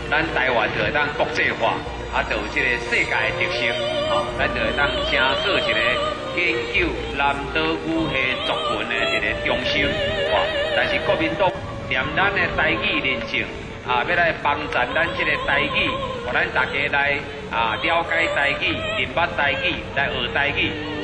咱台灣就會當國際化，啊，就有這個世界的特色，吼，咱就會當成做一個研究南島語系族群的一個中心，哇！但是國民黨連咱的台語認證，啊，欲來幫贊咱這個台語，予咱大家來啊了解台語、認捌台語、來學台語，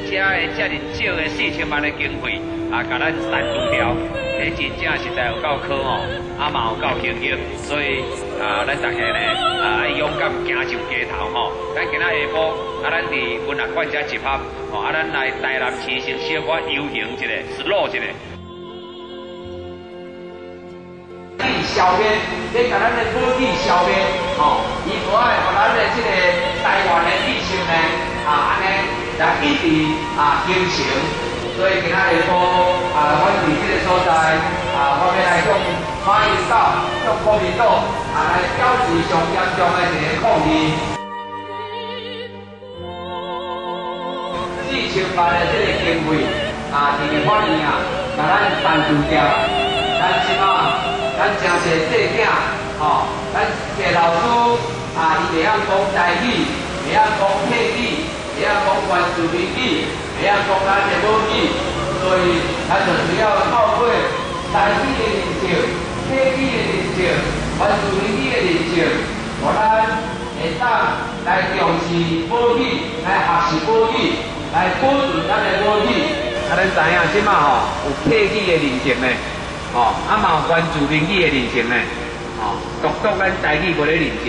遮的遮爾少的4000萬的經費，啊，共咱刪除掉，這真正實在有夠可惡，啊嘛有夠經驗，所以啊，咱大家呢啊愛勇敢行上街頭吼。咱今仔下晡啊，咱佇文學館遮集合，吼啊，咱來台南市先小可遊行一下，slow 一下。消滅，欲共咱的母語消滅，吼，伊無愛予咱的這個台灣的意識呢，啊，按呢來一直啊形成。所以今仔下晡啊，阮佇這個所在啊，我欲來向馬英九、向國民黨啊來表示上嚴重的一個抗議。4000萬的這個經費啊，佇立法院啊，共咱刪除掉，咱這馬。咱誠濟細囝，吼，咱濟老師啊，伊袂曉講台語，袂曉講客語，袂曉講原住民語，袂曉講咱的母語，所以咱就需要透過台語的認證、客語的認證、原住民語的認證，予咱會當來重視母語，來學習母語，來保存咱的母語。啊，咱知影這馬吼有客語的認證呢。哦，啊嘛有原住民語的認證呢，哦，獨獨咱台語無咧認證。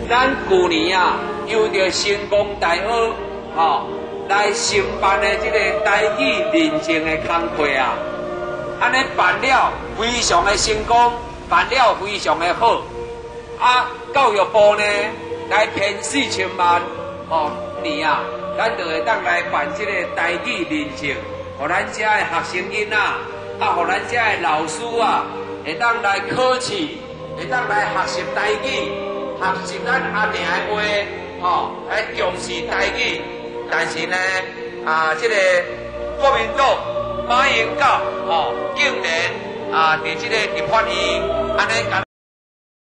咱舊年啊，由著成功大學，吼來承辦的這個台語認證的工課啊，按呢辦了非常的成功，辦了非常的好。啊，教育部呢來編4000萬，吼年啊，咱就會當來辦這個台語認證。予咱遮的學生囡仔，啊，予咱遮的老師啊，會當來考試，會當來學習台語，學習咱阿定的話，吼，來重視台語。但是呢，啊，這個國民黨馬英九，吼，竟然啊，佇這個立法院，按呢共咱。